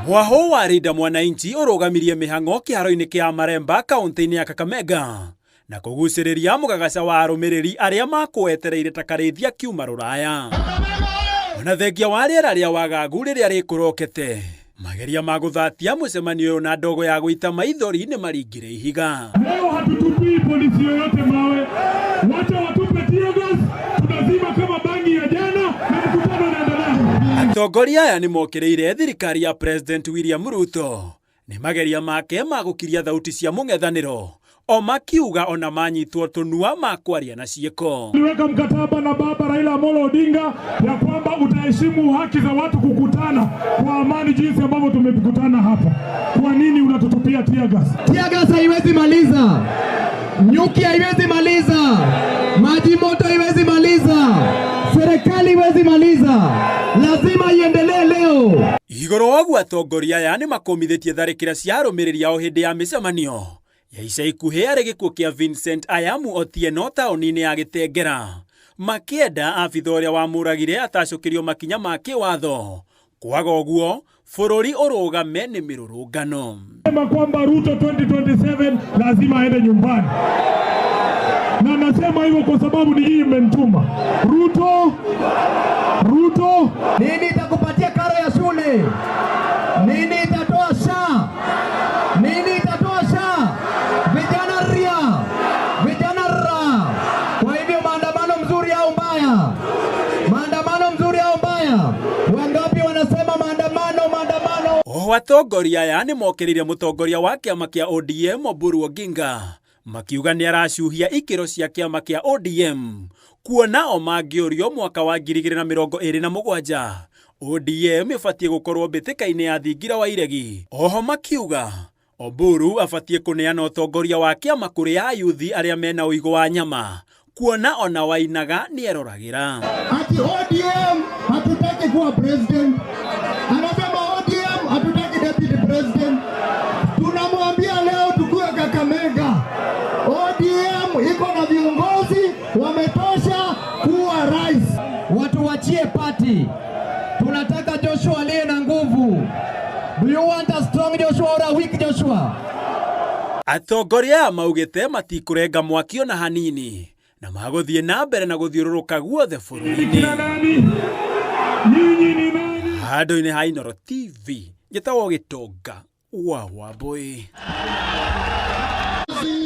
Mwahũ wa Linda Mwananchi ũrũgamirie mĩhang'o kĩharo-inĩ kĩa Maremba kaũntĩ-inĩ ya Kakamega na kũgucĩrĩria mũgagaca wa arũmĩrĩri arĩa makũetereire ta karĩithia kiuma rũraya. Ona thengia wa rĩera rĩa wagagu rĩrĩa rĩkũrokete, mageria ma gũthatia mũcemanio ũyũ na ndogo ya gũita maithori nĩ maringire ihiga. Leo hatutupii polisi yoyote mawe, wacha watupe tear gas, tunazima kama bangi ya jana na mkutano unaendelea. Atongoria aya nĩ mokĩrĩire thirikari ya President William Ruto nĩ mageria make ma gũkiria thauti cia mũng'ethanĩro o makiuga ona manyitwo tũnua ma kwaria na ciĩko. Tuliweka mkataba na baba Raila Amolo Odinga ya kwamba utaheshimu haki za watu kukutana kwa amani jinsi ambavyo tumekutana hapa. Kwa nini unatutupia tear gas? Tear gas haiwezi maliza, nyuki haiwezi maliza, maji moto haiwezi maliza, serikali haiwezi maliza, lazima iendelee leo. Igũrũ wa ũguo atongoria aya nĩ makũmithĩtie tharĩkĩra cia arũmĩrĩri ao hĩndĩ ya mĩcemanio ya ica ikuhĩ arĩ gĩkuũ kĩa Vincent Ayamu Otieno taũni-inĩ ya Gĩtengera, makĩenda abitha ũrĩa wamũragire atacũkĩrio makinya ma kĩwatho, kwaga ũguo bũrũri ũrũgame nĩ mĩrũrũngano. Sema kwamba Ruto 2027 lazima aende nyumbani, na nasema hivyo kwa sababu ni nyinyi mmenituma. Ruto, Ruto. Nini itakupatia karo ya shule? Nini itatoa SHA? Nini itatoa SHA? Vijana ria, vijana ra. Kwa hivyo maandamano mzuri au mbaya? Maandamano mzuri au mbaya? Wangapi wanasema maandamano, maandamano? Oho atongoria aya nĩ mokĩrĩire mũtongoria wa kĩama kĩa ODM Oburu Oginga makiuga nĩ aracuhia ikĩro cia kĩama kĩa ODM kuona o mangĩũrio mwaka wa 2027 ODM ĩbatiĩ gũkorwo mbĩtĩka-inĩ ya thingira wa iregi. Oho makiuga Oburu abatiĩ kũneana ũtongoria wa kĩama kũrĩ ayuthi arĩa mena ũigũ wa nyama kuona ona Wainaga nĩeroragĩra. Ati ODM hatutaki kuwa president, anasema ODM hatutaki deputy president. Tunamwambia leo tukue Kakamega, ODM iko na viongozi wametosha kuwa rais. Watu wachie party, tunataka Joshua aliye na nguvu. Do you want a strong Joshua or a weak Joshua? Atongoria aya maugĩte matikũrenga mwaki ona hanini na magũthiĩ na mbere na gũthiũrũrũka guothe bũrũri-inĩ. Kina nani? Nyinyi ni nani? Handũ-inĩ ha Inooro TV, njĩtagwo Gĩtonga wa Wambũi.